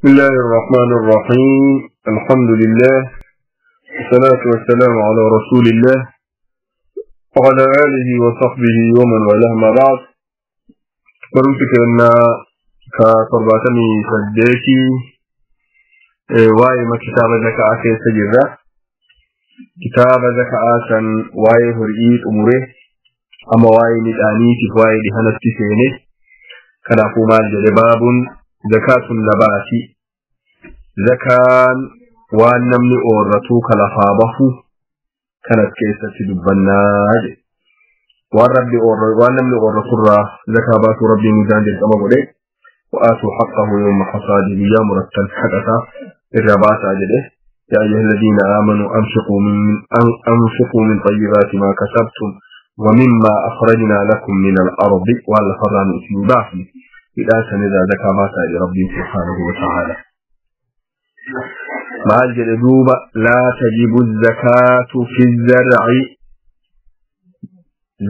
بسم الله الرحمن الرحيم. الحمد لله، والصلاة والسلام على رسول الله وعلى آله وصحبه ومن والاه. ما بعد، barumsi keenya ka 78 waa'ee kitaaba zakaa keessa jirra. Kitaaba zakaa san waa'ee horii xumure, amma waa'ee midhaaniitiif waa'ee dhihanatti seene. Kanaafuu maal jedhe? Baabun zakaatun nabaati, zakaan waan namni oorratu ka lafaa bahu kanas keessatti dubbannaa jedhe. Waan rabbi waan namni oorraturraa zakaa baasuu rabbiin guddaan dirqama godhe. وآتوا حقه يوم حصاده، يا مرتل حقتا الرباسة جده. يا أيها الذين آمنوا أنفقوا من طيبات ما كسبتم ومما أخرجنا لكم من الأرض. ولا فران اسم بافي إذا سنذا زكاة باسا لربي سبحانه وتعالى. مع الجلدوب لا تجب الزكاة في الزرع،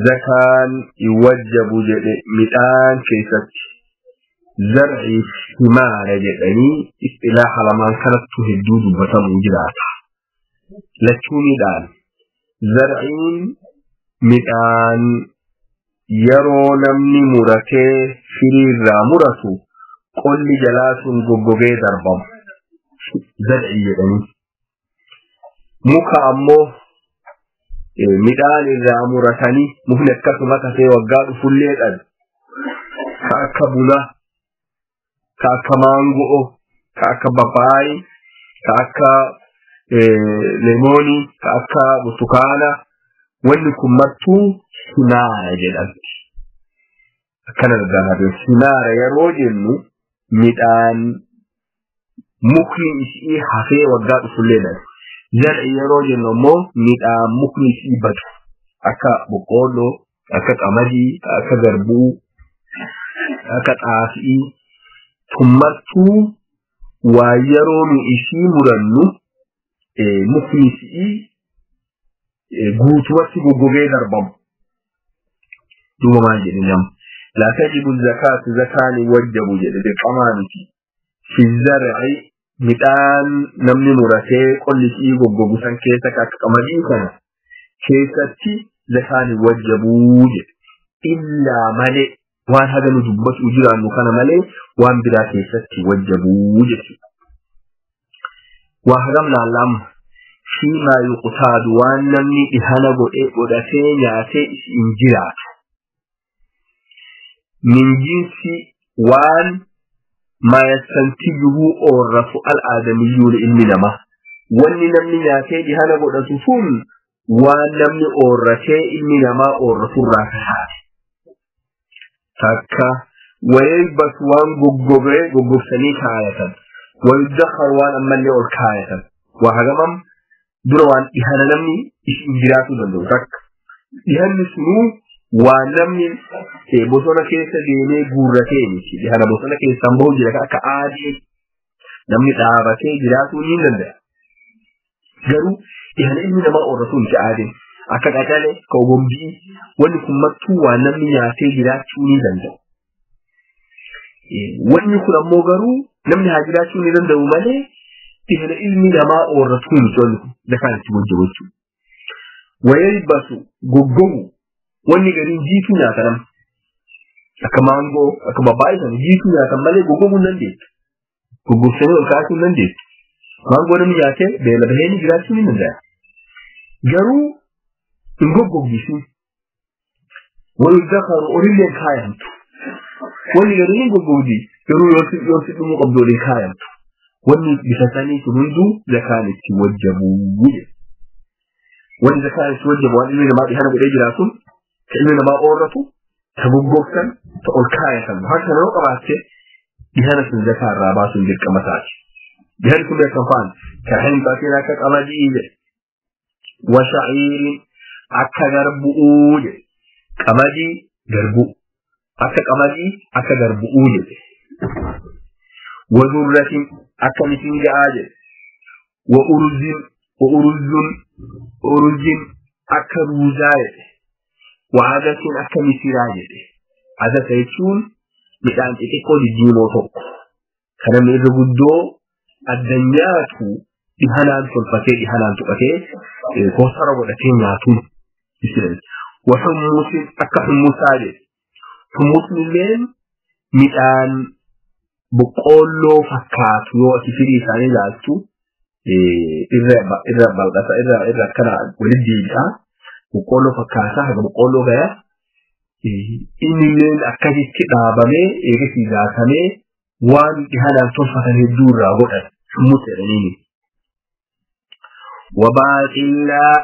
زكاة يوجب مئان كيست zar'i himaara jedhanii istilaaha lamaan kanattu hedduu dubbatamu jiraata. Lachuu midhaan. Zar'iin midhaan yeroo namni muratee firii irraa muratu qolli jalaa sun goggogee darbamu. Zar'i jedhanii. Muka ammoo midhaan irraa muratanii mukni akkasuma kasee waggaa dhufullee dhabe. Ka akka bunaa, ka akka maangoo, ka akka papaayi, ka akka lemoonii, ka akka burtukaana, wanni kun martuu himaara jedhamti. Akkana gargaara. Himaara yeroo jennu midhaan mukni isii hafee waggaa dhufullee dhabe. Zar'i yeroo jennu ammoo midhaan mukni isii badu akka boqqoolloo, akka qamadii, akka garbuu, akka xaafii tummattuu waa yeroo nu isii murannu mukni isii guutumatti goggogee darbamu. Duuba maal jedhe nama? لا تجب الزكاة، زكاة وجب jedhe dirqamaa miti. في الزرع midhaan namni muratee qolli isii goggogu san keessa akka qamadii kana keessatti zakaan wajjabuu jedhe. Illaa malee waan haga nu dubbatu jiraannu kana malee waan biraa keessatti wajjabuu jechuudha. Waa hagam laallam fiimaa yuqtaadu, waan namni dhihana godhee godhatee nyaatee isiin jiraatu. Min jinsi waan ما يستنتجه oorratu الآدميون ilmi namaa. Wanni namni nyaatee dhihana godhatu sun waan namni oorratee ilmi namaa oorraturraa taate. Takka ويلبس waan goggogee goggogsanii kaayatan. ويدخر waan ammallee ol kaayatan. Waa hagamam dura waan dhihana namni isin jiraatuu danda'u takka. Dhihanni sunuu waan namni bosona keessa deemee guurratee miti. Dhihana bosona keessaan bahu jira akka aadee namni dhaabatee jiraatuu ni danda'a. Garuu dhihana ilmi namaa oorratu miti aadeen. Akka qacalee, akka ogombii, wanni kun martuu waan namni nyaatee jiraachuu ni danda'u. Wanni kun ammoo garuu namni haa jiraachuu ni danda'u malee dhihana ilmi namaa oorratu miti wanni kun zakaan itti wajjabu jechuudha. ويلبس goggogu wanni gariin jiituu nyaata nama. Akka maangoo, akka babbaayii sana jiituu nyaatan malee goggoguu hin dandeettu. Goggogsanii ol kaasuu hin dandeettu. Maangoo namni nyaatee beela bahee ni jiraachuu ni danda'a. Garuu hin goggoggisu. ويدخر olillee kaayamtu. Wanni gariin hin goggogdi garuu yoo si dhumuu qabdu oliin kaayamtu. Wanni bifa sanii sun hunduu zakaan itti wajjabuu jedhe. Wanni zakaan itti wajjabu waan ilmi namaa dhihana godhee jiraatuun ka ilmi namaa oorratu, ta goggogsan, ta ol kaayatan. Harka kana yoo qabaatte dhihana sun zakaa irraa baasuun dirqama taati. Dhihanni kun beekan fa'an كحنطة akka qamadii jedhe. وشعير akka garbu'uu jedhe. Qamadii, garbuu. Akka qamadii, akka garbu'uu jedhe. وذرة akka misinga'aa jedhe. وأرز وأرز أرز akka ruuzaa jedhe. وعدس akka misiraa jedhe. Adasa jechuun midhaan xixiqqoo diddiimoo tokko. Kana irra guddoo addunyaatu dhihanaan tolfatee dhihanaan tuqatee koosara godhatee nyaatuun isin. Wa hummuusin akka hummuusaa jedhe. Hummuusni illeen midhaan boqqoolloo fakkaatu yoo ati firii isaanii ilaaltu irra bal'ata irra akkana walitti deebi'a. Boqqoolloo fakkaataa haga boqqoolloo gaya. Inni illeen akkasitti dhaabamee eegasii daakamee waan dhihanaan tolfatan hedduu irraa godhan hummuus jedhaniini. Wabaaqillaa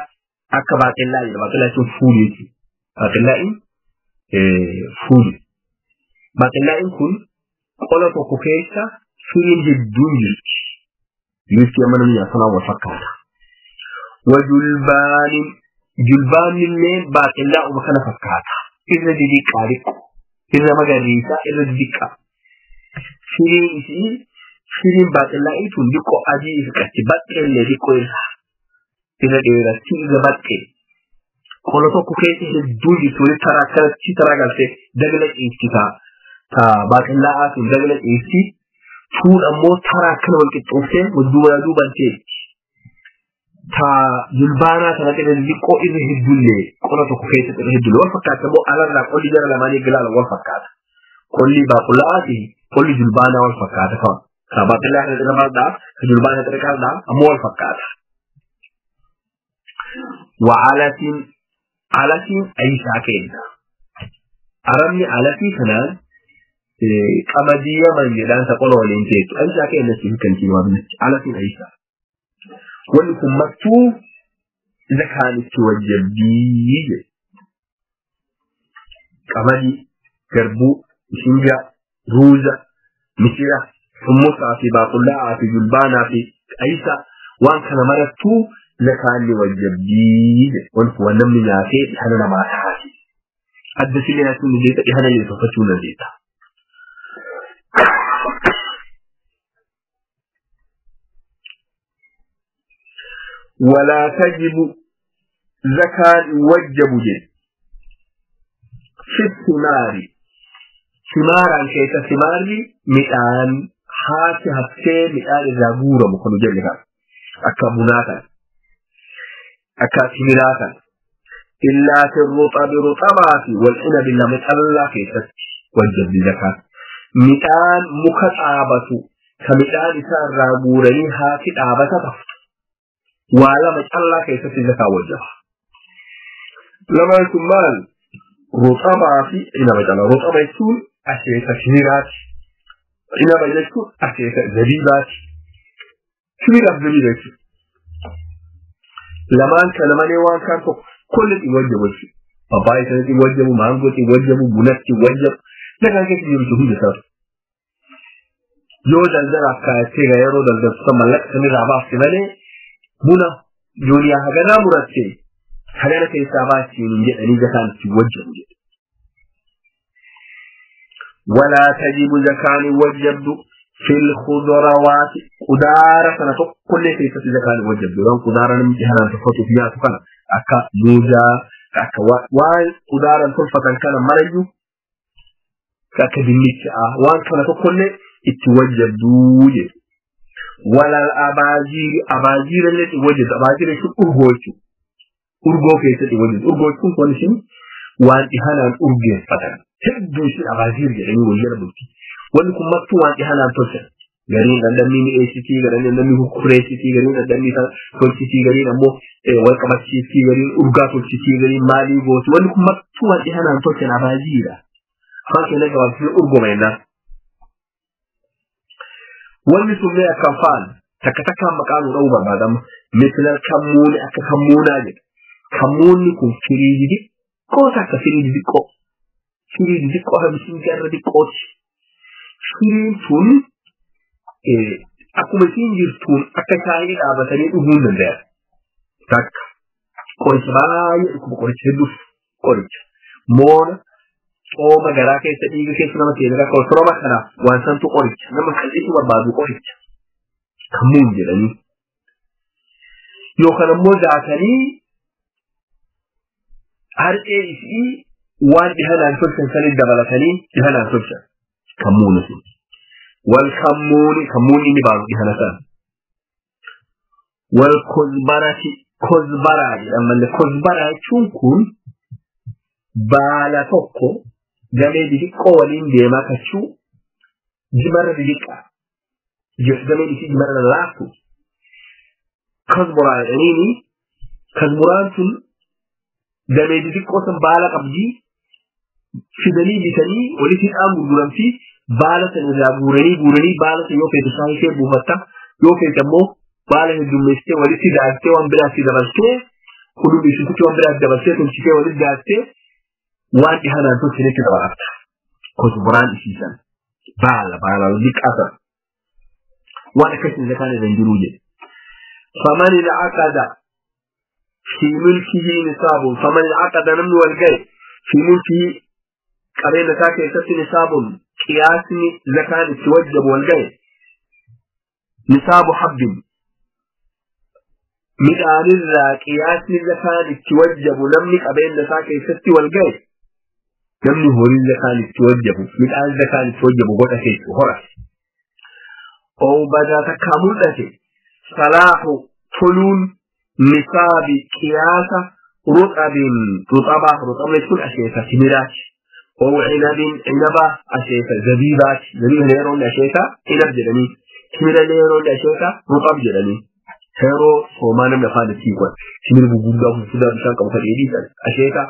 akka baaqillaa jedha. Baaqillaa jechuun fuulii jechuudha. Baaqillaa'iin fuuli. Baaqillaa'iin kun qola tokko keessa firiin hedduun jirti. Jirti amma namni nyaata wal fakkaata. Wajulbaanin julbaanni illee baaqillaa kana fakkaata. Irra didiqqaa diqqo. Irra magariisa irra didiqqaa. Firiin isii firiin baaqillaa tun diqqoo adii ifqatti baqqeellee diqqoo irra. Irra dheeratti irra baqqee. Qola tokko keessa hedduun jirti walitti taraa akkanatti taraa galtee dagla ciifti ta'a. Baaqillaa tun dagla ciifti. Tuun ammoo taraa akkana wal qixxooftee wal duuba duubaan teetti. Julbaanaa kana irra xixiqqoo irra hedduullee qola tokko keessatti irra hedduullee wal fakkaata immoo alarraa qolli jara lamaanii gilaala wal fakkaata. Qolli baaqullaa fi qolli julbaanaa wal fakkaata kama. Ka baaqillaa kana irra bal'aa, ka julbaanaa irra qal'aa ammoo wal fakkaata. Wa'alatiin alatiin ayisaa kenna. Arabni alatii kanaan qamadii yaman jedhaan ta qola waliin teettu. Ayisaa kenna si kan waamnichi alatiin ayisaa. Wanni kun martuu zakaan itti wajjabdii jedhe. Qamadii, garbuu, mishingaa, ruuza, misira, hummusaa fi baaqullaa fi julbaanaa fi ayisaa waan kana marattuu zakaan ni wajjabdii jedhe. Wanni kun waan namni nyaatee dhihana namaa taati. Adda sillee nyaachuun ni deeta dhihana illee tolfachuu ni dandeetta. ولا تجب زكاة وجب جد في الثمار ثمارا كيف ثمار مئان حاتي هفتي مئان زابورة مخنو جلها أكا بناتا أكا ثمراتا إلا في الرطب رطبات والعنب لم يتألا كيف وجب زكاة مئان مكتابة كمئان سار رابورني هاتي آبة تفت وعلى الله كيف تزكى وجهه لما يكون مال رطبة في إنما جعل رطبة يكون أشياء تشهيرات إنما يكون أشياء زبيبات كبيرة زبيبة يكون لما كان من يوان كان كل يوجب وجهه باباي كانت يوجب مانجو يوجب بنات يوجب لكن كيف يوجب هذا yoo daldalaaf kaayatee yeroo daldaltu mallaqa sanirraa baafte malee buna jooniyaa haganaa muratte hagana keessaa baasiin hin jedhanii zakaan itti wajjabu jedhe. Walaa tajibu zakaan wajjabdu fil khudarawaati qudaara sana tokkollee keessatti zakaan wajjabdu waan qudaara namni dhihanaan tolfatuuf nyaatu kana akka muuzaa akka waan qudaaran tolfatan kana marayyuu akka dinnichaa waan kana tokkollee itti wajjabduu jedhe. Wala abaajiri abaajira illee itti wajjabdu abaajira jechuun urgoo jechuudha. Urgoo keessatti wajjabdu urgoo jechuun kun isin waan dhihanaan urgeeffatan hedduu isin abaajir jedhanii wal jala bulti. Wanni kun martuu waan dhihanaan tolchan. Gariin dhandhamni mi'eessitii, gariin dhandhamni kukkureessitii, gariin dhandhamni tolchitii, gariin ammoo wal qabachiistii, gariin urgaa tolchitii, gariin maalii gooti. Wanni kun martuu waan dhihanaan tolchan abaajiidha. Afaan keenya gabaabsisee urgoma jennaan. Wanni sun mee akkam fa'an takka takkaan maqaa nu dha'uu barbaadama. Misilal kammuuni akka kammuunaa jedha. Kammuunni kun firii xixiqqoo takka firii xixiqqoo. Firii xixiqqoo haga mishingaa irra xiqqooti. Firiin sun akkuma isiin jirtuun akka shaayii dhaabatanii dhuguu hin danda'an. Takka qoricha baay'ee dhukkuba qoricha hedduuf qoricha. Moona cooma garaa keessa dhiiga keessa nama seenaa kolsoroma kanaaf waan santu qoricha nama qal'isuu barbaadu qoricha kammuun jedhanii yookaan ammoo daakanii harqee isii waan dhihanaan tolchan sanitti dabalatanii dhihanaan tolchan kammuun sun. والكمون كمون اللي بارو دهنا والكزبرة كزبرة لما الكزبرة تكون بالا tokko damee xixiqqoo waliin deemaa kachuu jimarra xixiqqaa dameen isii jimarra laaftu kazburaa jedhaniini kazburaan sun damee xixiqqoo san baala qabdii fidanii bitanii walitti hidhaan gurguramti baala san irraa guuranii baala san yoo feete shaayii ishee buufatta yoo feete ammoo baala heddummeessitee walitti daaktee waan biraatti dabaltee qullubbii shunkurtii waan biraatti dabaltee tolchitee walitti daaktee waan dhihanaan tolchinetti dabalafta. Kosboraan isiisan baala liqaasa waan akkasiin zakaan irra hin jiruu jedhe. فمن العقد في ملكه نصاب فمن العقد نمن والجاي في ملكه قرينة ساكي نصاب قياسني زكاة توجب والجاي نصاب حب midhaan irraa qiyaasni zakaan itti wajjabu namni qabeenya isaa keessatti wal ga'e namni horiin zakaan itti wajjabu midhaan zakaan itti wajjabu godhate hora. Oobadaa takkaa mul'ate salaahu toluun nisaabi qiyaasa ruxabin ruxabaa ruxabni kun asheeta timiraati. Oo cinabin cinabaa asheeta zabiibaati zabiiba yeroo inni asheeta cinab jedhanii timira yeroo inni asheeta ruxab jedhanii. Yeroo soomaa namni afaan itti hiikan timira gurguddaa gurguddaa bishaan qabu kan dheedhii san asheeta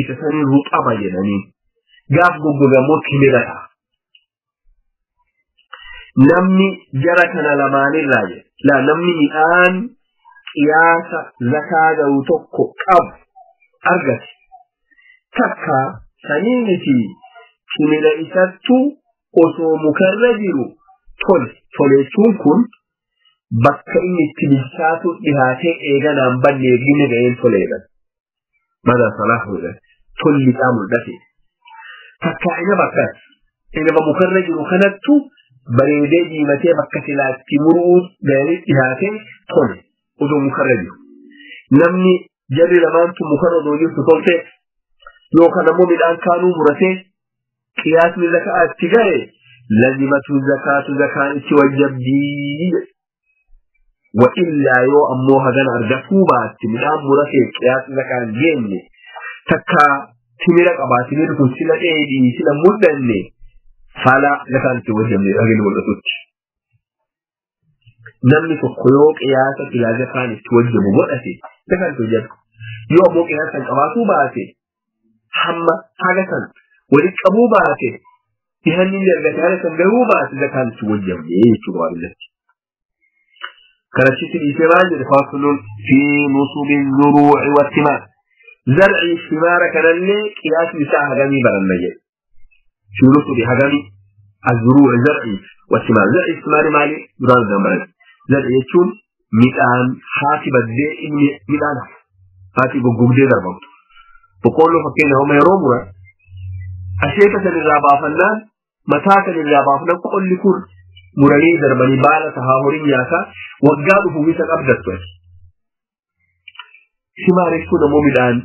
isa sanii ruxaba jedhanii gaaf goggoge ammoo timira ta'a. Namni jara kana lamaanirraa jedhe laa namni midhaan qiyaasa zakaa ga'u tokko qabu argate takka sanii miti timira isattu osoo mukarra jiru tole tolechuun kun bakka inni itti bilchaatu dhihaatee eeganaan banne eegine ga'een toleedhan. Mada salaahu jedhan tolli isaa mul'ate. Takka inaba akkas inaba mukarra jiru kanattu bareedee diimatee bakka silaatti muruu ga'ee dhihaatee tole osoo mukarra jiru. Namni jarri lamaantu mukarra osoo jirtu tolte yookaan ammoo midhaan kaanuu muratee qiyaasni zakaa itti ga'e lazimatu zakaatu zakaan itti wajjabdii. وإلا يو أمو هذا أرجفوا بات مدام مرسي قياس زكاة جيني تكا تمرك أبا تمرك سلا إيدي سلا مدني فلا زكاة توجه من أجل والأسوت نمني فقيو قياس إلى زكاة توجه مبرسي زكاة توجه يو أمو قياس أبا باتي حما حاجة ولك أبو باتي يهني لرجع هذا سنجو باتي زكاة توجه من إيه شو كرشيت الإتمال فصل في نصب الزروع والثمار زرع الثمار كان اللي قياس مساحة هجمي برمجة في نصب هجمي الزروع زرعي والثمار زرع الثمار مالي دران زمرد زرع يكون مئان حاتب الزي مئان حاتب الجوجي دربط بقوله فكينا هم يروموا أشيكة للرابع فنان متاكة للرابع فنان قل لكل muranii darbanii baala tahaa horiin nyaataa waggaa dhufu isa qabdattu ati. Simaar jechuun ammoo midhaan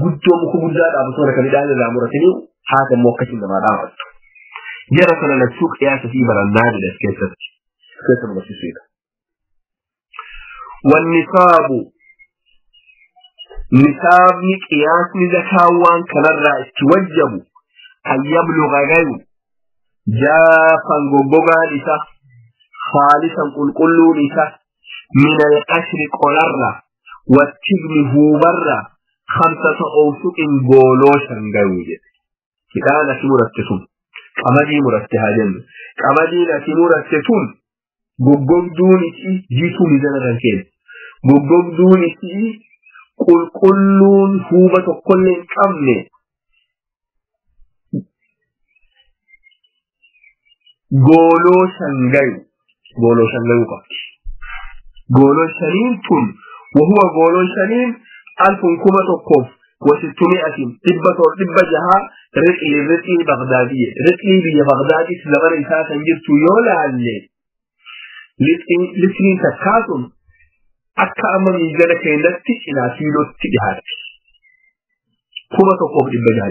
guddoo muka guddaa dhaabatu kana kan midhaan irraa muratanii haata immoo akkasiin namaa dhaabattu. Jara kana lachuu qiyaasa fi barannaa jedhe as keessatti. Keessa barsiisuudha. Wannisaabu nisaabni qiyaasni zakaa waan kanarraa itti wajjabu an yabluga gayu jaafan goggogaan isa khaalisan qulqulluun isa min alqashri qolarra wattibni huubarra khamsata awsuqin gooloo shan gayuu jedhe midhaan ati muratte sun qamadii muratte haa jennu qamadiin ati muratte sun goggogduun isii jiituu mizana kan keessa goggogduun isii qulqulluun huuba tokkollee hin qabne gooloo shan gayu qabdi. Gooloo shaniin tun wahuwa gooloo shaniin 1600 600 riqlii Bagdaadiyye riqlii biyya Bagdaadis zamana isaa kan jirtu yoo laalle litriin takkaa sun akka amma miizana keenyatti cinaa kiilootti dhihaatti. 1600 jechuudha.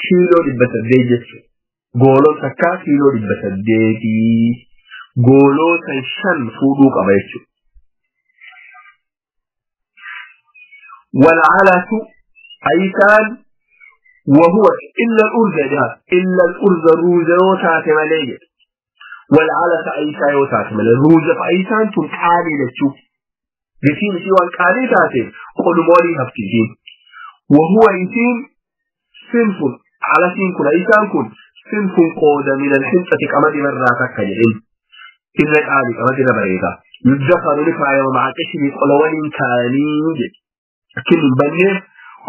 Kiiloo 800 jechuudha. Gooloo takkaa kiiloo 800 gooloo san 5 fuudhuu qaba jechuudha. والعلس أيسان وهو إلا الأرز إلا الأرز روزة يوتات مليجة والعلس أيسان يوتات مليجة روزة أيسان تنقالي لتشوف قسيم سيوان قالي تاتي قلوا مولي هفتين وهو إيسين صنف علسين كن أيسان كن صنف قود من الحنطة كمد مراتك كجئين إلا قالي كمد ربريتا يدخل لك مع كشف قلوان كاني لكن بنيه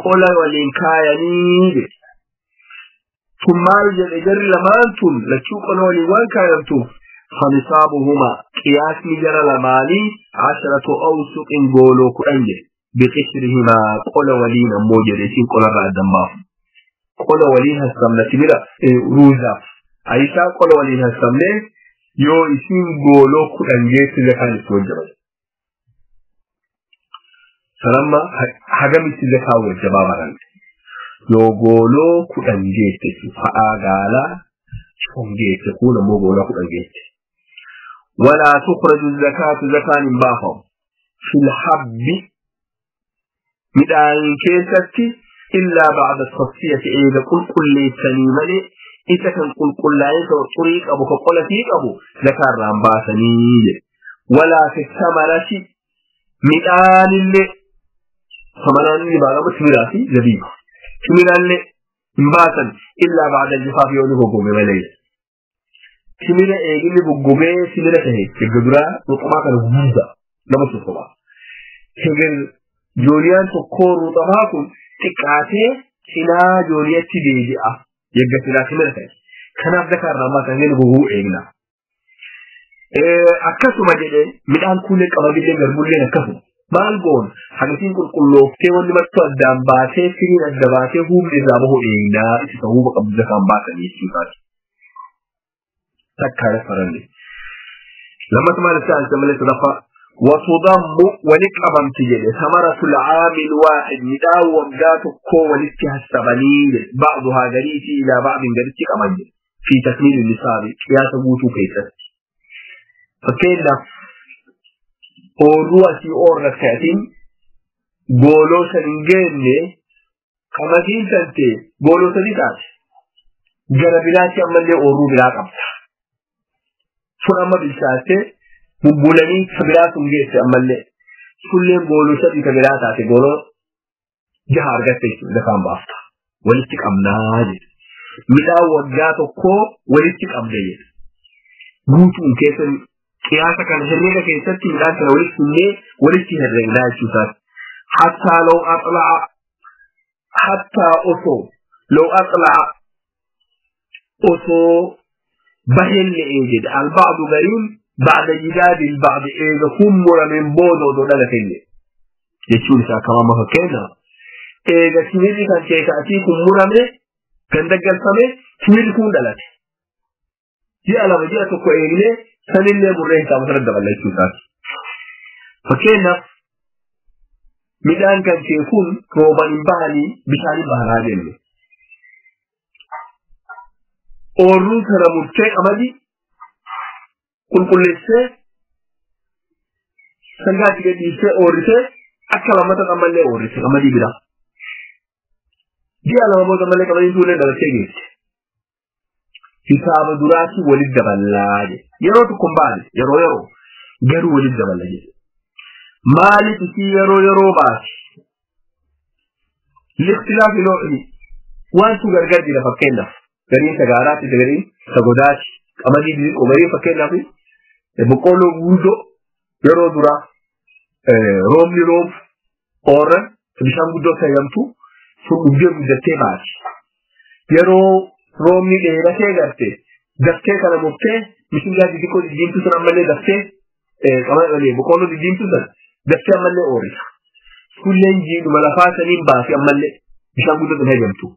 qola waliin kaayanii jedhe. Tun maal jedhe jarri lamaan tun lachuu qola waliin waan kaayamtuuf fanisaabuhumaa qiyaasni jara lamaanii 10 awsuqin gooloo 10 jedhe. Biqishrihimaa qola waliin ammoo jedhe isiin qolarraa addan baafu. Qola waliin hassamna timira ruuzaaf. Ayisaa qola waliin hassamnee yoo isiin gooloo 10 geesse zakaan itti wajjaba. Salamma hagamitti zakaa wajjabaa baran. Yoo gooloo 10 geesse fa'aa gaalaa 5 geesse kun ammoo gooloo 10 geesse. ولا تخرج الزكاة زكاة باهم في الحب مدان كيستي إلا بعد التصفية إذا كل كل سنيمني إذا كان كل كل لا طريق أبو كقول فيك أبو زكاة رامباسني ولا في الثمرة مدان اللي ثمران اللي بعد تمراتي زبيب تمران اللي مباسا إلا بعد الجفاف يوم بقوم مليل تمرة إيه بقوم تمرة هي الجدرة رطمة الغوزة لما تصبح تقول جوليان تكور رطمة تكاتي سنا جوليان تبيجئة يبقى سنا تمرة كان أبدك الرمى تنين بقوم إيجنا أكسو ما جدي من أن كل قبائل غربولين أكسو maal goon hagasiin qulqullooftee wanni martuu addaan baatee firiin adda baatee humni irraa bahu eegnaa itti huba qabdu zakaan baasanii jechuusaati. Takkaa faranne. Lammata maal isaa alta malee sadaffaa وتضم ولقبمت جده ثمرة العام الواحد مداو وقات كو ولتي هستبني بعضها قريتي إلى بعض قريتي كمان في تكميل النصاب قياس قوتو كيست فكيف oorruu asii oorra ka'atiin gooloo san hin geenne qamadiin tante gooloo sadi taate gara biraatti ammallee oorruu biraa qabda. Sun amma bilchaatte bubbulanii ka biraa sun geesse ammallee sulleen gooloo sadi ka biraa taate gooloo 6 argatte jechuudha lafaan baafta. Walitti qabnaa jedhe. Midhaan waggaa tokkoo walitti qabde jedhe. Guutuun keessa قياسا كان هريقة كيستي الآن كان ولدت مني ولدت هريقة لا يشوفات حتى لو أطلع حتى أصو لو أطلع أصو بهل لإيجد البعض غريم بعد جداد البعض إيجد خمر من بودو دولة فيني يشوف كما ما فكينا إيجد تميري كان كيكاتي خمر كان دقل سمي تميري كون دلت جاء لما جاء تكو إيجد sanillee burree hisaaba sana dabala jechuusaati. Fakkeenyaaf midhaan kan kee kun rooban hin bahanii bishaan hin bahanaa jenne. Oorruu sana murtee qamadii qulqulleessee sangaatti gad dhiisee oorrisee akka lammata ammallee oorrise qamadii biraa. Ji'a lama booda ammallee qamadiin tuullee dabarsee geesse. Hisaaba duraatti walitti daballaa jedhe. Yeroo tokko hin baane yeroo yeroo garuu walitti daballa jedhe. Maaliif isii yeroo yeroo baate? Liqtilaafi noo'i waantu gargar jira fakkeenyaaf gariin sagaaraati gariin sagodaati qamadii xixiqqoo gariin fakkeenyaaf boqqolloo guuddoo yeroo duraa roobni roobu oorra bishaan guddoo fayyadamtu sun dhugdee guddattee baati. Yeroo roobni dheeratee garte daftee kana murtee mishingaa xixiqqoo diddiimtuu sun ammallee daftee boqqolloo diddiimtuu sun daftee ammallee oorisa. Sulleen jiidhuma lafaa saniin baase ammallee bishaan guddoo sun heegamtu.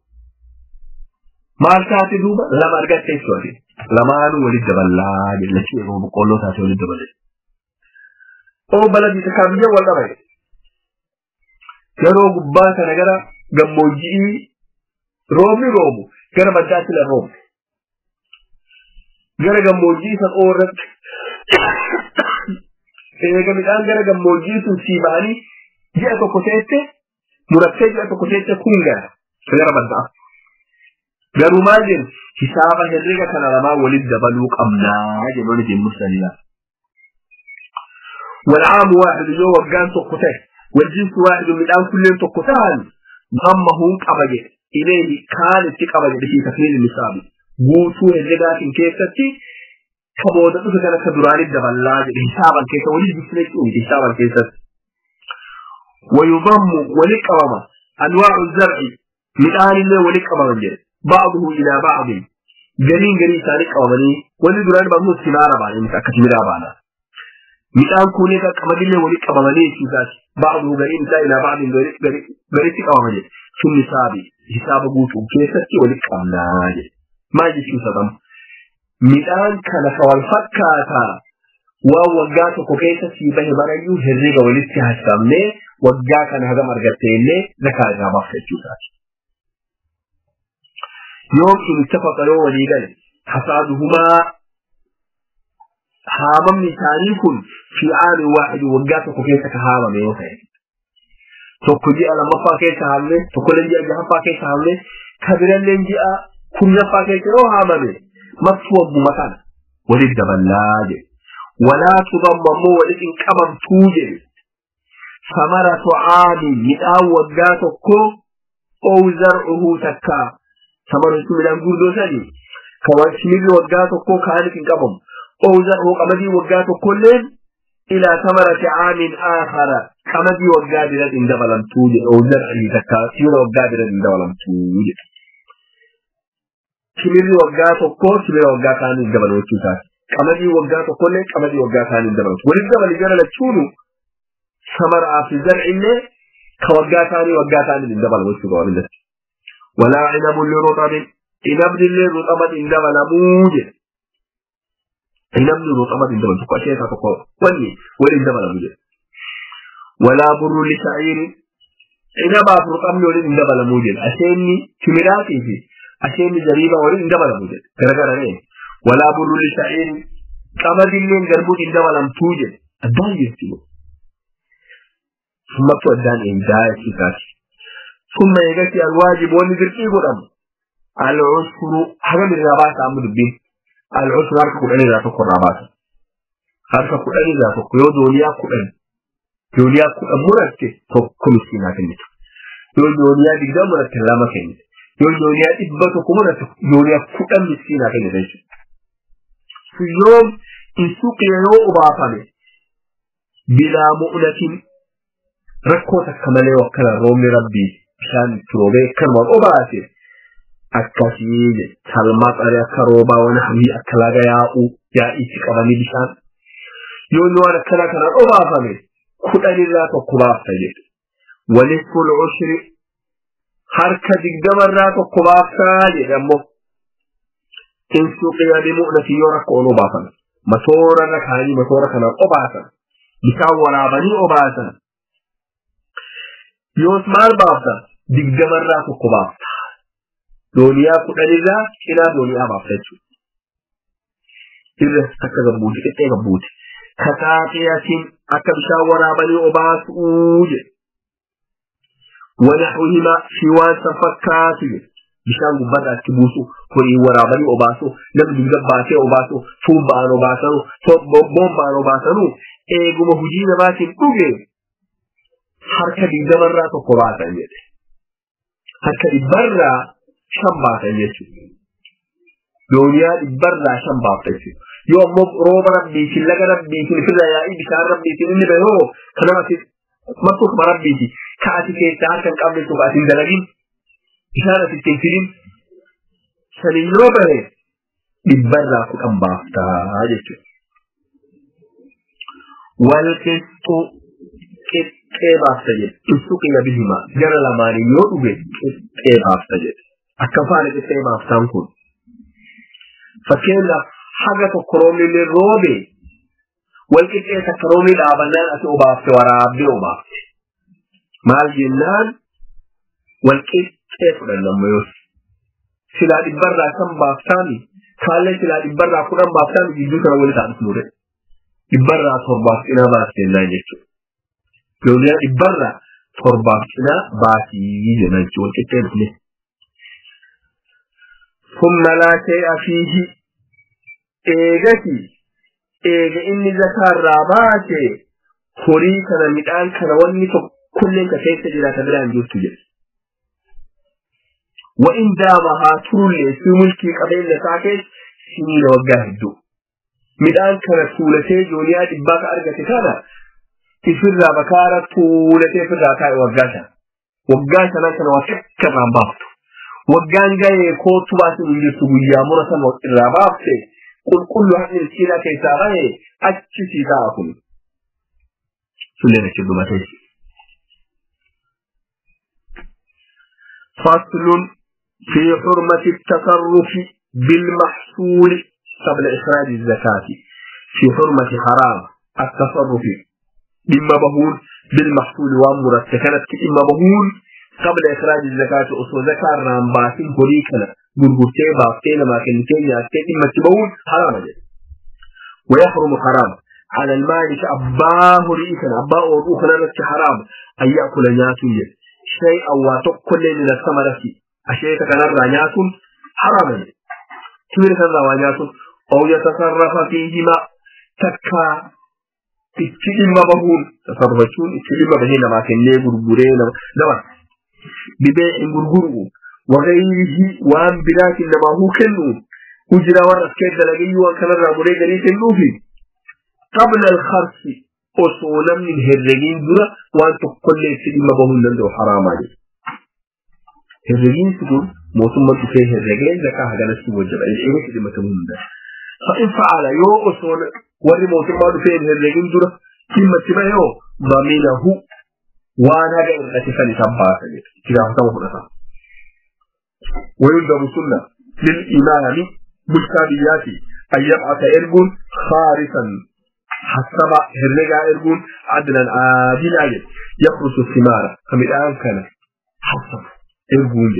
Maal taate duuba lama argatte jechuudha. Lamaanuu walitti daballaa jechuu yeroo boqqolloo taate walitti dabalee. Oo baladii takkaa biyya wal dhabe. Yeroo gubbaa kana gara gammoojjii roobni roobu gara baddaatti la roobne. Gara gammoojjii san oorratti eega midhaan gara gammoojjii sun sii ba'anii ji'a tokko teette murattee ji'a tokko teette kun gara baddaa. Garuu maal jennu hisaaba herrega kana lamaa walitti dabaluu qabnaa jedhu walitti mursanidha. والعام واحد يو وقان تقته والجنس واحد من الآن كلهم تقتان ضمه قبجه إليه كانت قبجه في تكميل النصاب قوتو الرقات كيفتي كبودة كان كدران الدبلاج حسابا كيف ولد بسنك حسابا كيف ويضم ولقرمة أنواع الزرع من آل الله ولقرمة بعضه إلى بعض قرين قرين ثاني قرمني ولدران بعضه سمارة بعض كتمرة بعض midhaan kunis qamadillee walitti qabamanii jechuusaati. Ba'aduu gariin isaa ilaa ba'adiin gariitti qabama jedhe. Sun hisaabi hisaaba guutuu keessatti walitti qabnaa jedhe. Maal jechuusa qaba? Midhaan kana ka wal fakkaataa waan waggaa tokko keessa sii bahe marayyuu herrega walitti haasofnee waggaa kana hagam argatte illee zakaa irraa baafta jechuusaati. Yoom in ittafaqa yoo walii gale hasaaduhumaa haamamni isaanii kun fi aami waahidi waggaa tokko keessa ka haamame yoo ta'e tokko ji'a lammaffaa keessa haamne tokkolleen ji'a jahaffaa keessa haamne kabiralleen ji'a kurnaffaa keessa yoo haamame marti wagguma kana walitti daballaa jedhe walaa tudamma ammoo walitti hin qabamtuu jedhe samaratu aami midhaan waggaa tokko ow zar'uhu takkaa samara jechuun midhaan gurdoo sanii ka shimirri waggaa tokko kaaniif hin qabamu أو زرعه قمدي وقاته كلين إلى ثمرة عام آخر قمدي وقادرة إن دبلم توجد أو زرعه تكاثير وقادرة إن دبلم توجد كميري وقاته كل كميري وقاته عن الجبل وكذا قمدي وقاته كلين قمدي وقاته عن الجبل والجبل جرى لتشونو ثمرة في زرع اللي كوقاته عن وقاته عن الجبل وكذا ولا عنب لرطب عنب لرطب إن دبل موجد namni roxama din dabaltu ko ashe ta ko wanni wani dabala muje wala burru li sha'ir ina ba roxamni wani dabala muje ashe ni kimirati fi ashe ni jariba wani dabala muje garagara ne wala burru li sha'ir kamadin ne garbu din dabala muje adan yesti kuma to adan in da yake kashi kuma ya gati alwajib wani dirki gudam al usru haka mi rabata mu dubbi العسر harka kudhan irraa tokko irraa baasa. Harka kudhan irraa tokko yoo dooniyaa kudhan muratte tokko miskiinaa kennitu. Yoo dooniyaa 20 muratte 2 kennitu. Yoo dooniyaa 100 muratte dooniyaa 10 miskiinaa kennitu jechuudha. Yoom in suuqiya yoo obaafame bilaa mu'unatin rakkoo takka malee wakkana roobni rabbii bishaan itti roobee akkanumaan obaase akkasii jedhe salmaa akka roobaa waan hamii akka laga yaa'u yaa'iitti qabanii bishaan yoo inni waan akkanaa kanaan obaafame 10 irraa tokko baafta jedhe. Walisful ushri harka 20 irraa tokko baaftaa jedhe ammoo in suqiya bimu'nati yoo rakkoon obaafame matoora irra kaanii matoora kanaan obaasan bishaan waraabanii obaasan yoos maal baafta 20 irraa tokko baafta. Dooniyaa 10 irraa cinaa dooniyaa baafta jechuudha. Irra akka gabbuuti qixxee gabbuuti. Kasaaqiyatiin akka bishaan waraabanii obaasuu jedhe. Wanaxuhima fi waan san fakkaatu jedhe. Bishaan gubbaarraa achi buusu, horii waraabanii obaasu, namni gabbaasee obaasu, tuubbaan obaasanu, bombaan obaasanu eeguma hojii namaatiin dhuge harka 20 irraa tokko baasan jedhe. Harka 100 irraa 5 baatan jechuudha. Dooniyaa 100 irraa 5 baafta jechuudha. Yoo ammoo rooba rabbiitiin laga rabbiitiin ofirraa yaa'ii bishaan rabbiitiin inni bahe hoo kanama martuu kuma rabbiiti. Ka ati keessaa harka hin qabne jechuudha ati hin dalagin bishaan ati ittiin fidin saniin yoo bahe 100 irraa 10 baaftaa jechuudha. Walqixxuu qixxee baafta jedhe. Ibsuqiya bihima gara lamaanii yoo dhuge qixxee baafta jedhe. Akka faana qixxee baaftaan kun fakkeenyaaf haga tokko roobni illee roobe wal qixxee takka roobni dhaabannaan ati obaafte waraabdee obaafte maal jennaan wal qixxee fudhanna ammoo yoos silaa 100 irraa 5 baaftaami Kaallee silaa 110 baaftaan gidduu kana wali ta'an ture. 107 cinaa baasii jennaan jechuudha. Jooniyaa 107 cinaa baasii jennaan jechuudha. Wal qixxee dhufne. ثم لا شيء فيه eegati eega inni zakaarraa baase horii kana midhaan kana wanni tokkolleen ka keessa jiraata biraan jirtu jedhe. وإن دام haa turullee fi mulkii qabeenya isaa keessa siniina waggaa hedduu. Midhaan kana tuulatee jooniyaa 100 ka argate kana ifirraa bakaara tuulatee ifirraa kaa'e waggaa sana. Waggaa sanan kana waa takka irraan baaftu. Waggaan gahee kootu baasin hin jirtu guyyaa muratan irraa baafte qulqullu haqni miskiinaa keessaa bahe achi sii ta'a kun. Sulleen achi dhumatee. فصل في حرمة التصرف بالمحصول قبل إخراج الزكاة. في حرمة حرام التصرف إما بهون بالمحصول ومرتكنت إما بهون قبل إخراج الزكاة أصول زكاة رامباسين هريكنا غرغرتي بافتين ما كنتين ياتين إما تبهون حرام جد. ويحرم حرام على المالك أباه ريكنا أباه روحنا لك حرام أن يأكل نياتون شيئا وتقل من الثمرة أشياء كنرى نياتون حرام جد. كبير كنرى نياتون أو يتصرف فيهما تكا إما بهون تصرفون إما بهين ما كنتين غرغرين نما ببيع غرغره وغيره وان بلاك إنما هو كنو أجرى ورس كيد دلقي وان كان الرابوري غري كنو فيه قبل الخرس أصولا من هرقين درا وان تقل ليس إما بهون لندو حرام عليه. هرقين تقول موسم فيه هرقين زكاة هجنس وجب الإنس إما تبهون ده. فإن فعل يو أصول وري موسم فيه هرقين درا إما تبهو ضمينه وان هذا الرئيس لسبعة تجاه تمام. ويندب سنة للإمام مشتريات أن يبعث إرجون خارسا حسب هرجع إرجون عدلا عادلا يخرس الثمار فمن الآن كان حسب إرجون.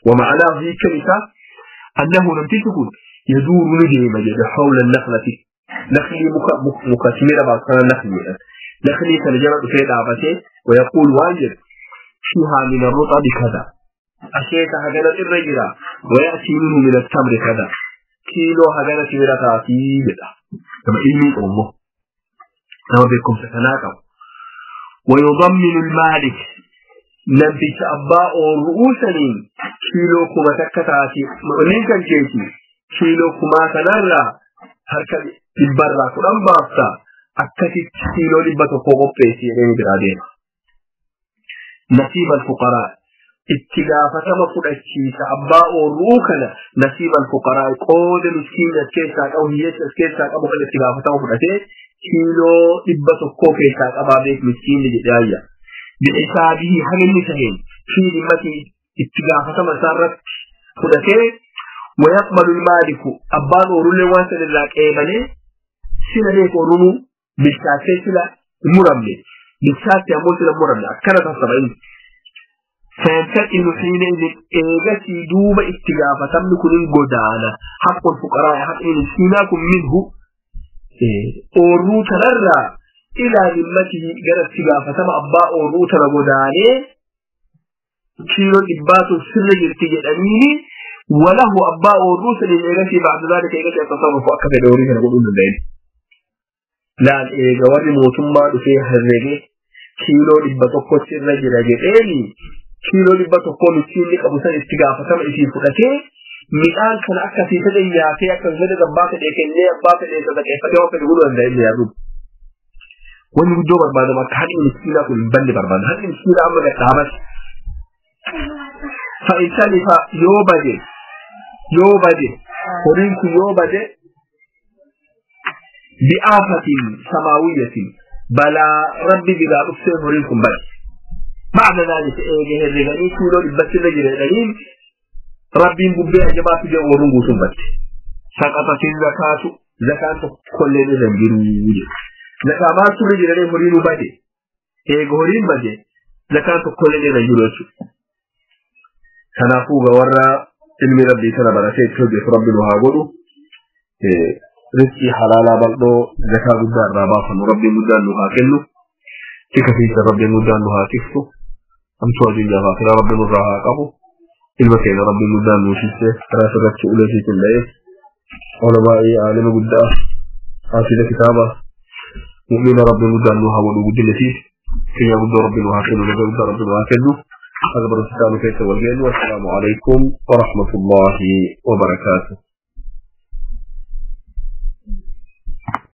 ومعناه في كلمة أنه لم تكن يدور نجم حول النخلة نخلي مكثمرة بعد سنة نخلي نخلي ترجمة في دعوته ويقول واجب فيها من الرطب كذا أشياء هجنة الرجلة ويأتي منه من التمر كذا كيلو هجنة مرة كذا كما إني أمه كما بكم سكناكم. ويضمن المالك نبت أباء رؤوسا كيلو كما تكتاتي مؤمن كان جيتي كيلو كما تنرى هركا البرة كلام بافتا أكتت كيلو لبتو فوق بيسي يعني برادين. نصيب الفقراء اتقافة مفرشيس أباء روكنا نصيب الفقراء قود مسكين كيسا أو هيس كيسا أبو خل اتقافة مفرشيس كيلو لبتو فوق كيسا أبا بيت مسكين لجدايا بحسابه حمل مسهين في ذمته اتقافة مسارة فرشيس. ويقبل المالك أبان أورولي وانسان اللاك إيباني سنة ليك أورولو بالشاكي سنة مرمي بالشاكي أمو سنة مرمي أكرة 70. فينتقل حينئذ إيغسي دوب اتقافة تملك للقدانة حق الفقراء حق المسكيناكم منه أورو تنرى إلى ذمته قد اتقافة أبا أورو تنرى كيلو إبات السر يرتجل أميني وله أباء الرسل الإيغسي بعد ذلك إيغسي يتصرف أكثر دوريه نقول إنه الليل. لا إيغواري موتما فيه الرجي كيلو إباتوكو سر جرجئني كيلو إباتوكو مسكين لك أبو سن استغاثة كما إشي فكتي مئان كان أكثر في سنة ياتي أكثر سنة أباك إيكني أباك إيكني أباك إيكني يقولوا أن ذلك يا رب. وإن جو برباد ما كان مسكين أكل بند برباد هذه مسكين أمر يتعبس. فإن سلف يوبدي يوبدي هورينك يوبدي بآفة سماوية بلا ربي بلا أفسر هورينكم بل بعد ذلك إيه الرجالي كيلو إبت الرجل الرجال ربي مبيع جماعة في ورنغو سنبت سقطت الزكاة زكاة كل الرجل زكاة ما سرجل هورينو بدي إيه هورين بدي زكاة كل الرجل kanaafuu ga warra ilmi rabbii kana baratee itti hojjetu rabbi nu haa godhu. Rizqii halaalaa bal'oo zakaa guddaa irraa baafannu Rabbiin guddaan nu haa kennu. Tika keessa Rabbiin guddaan nu haa tiksu. Hamtuu addunyaa fi akhiraa Rabbiin nurraa haa qabu. Ilma keenya Rabbiin guddaan nu tiksee karaa sirratti ulee isiitiin dha'ee ulamaa'ii aalima guddaa haafida kitaaba mu'mina Rabbiin guddaan nu haa godhu guddina fi kiyya guddoo Rabbiin nu haa kennu nagaa guddaa Rabbiin nu haa kennu. هذا برسالة كيف والجن والسلام عليكم ورحمة الله وبركاته.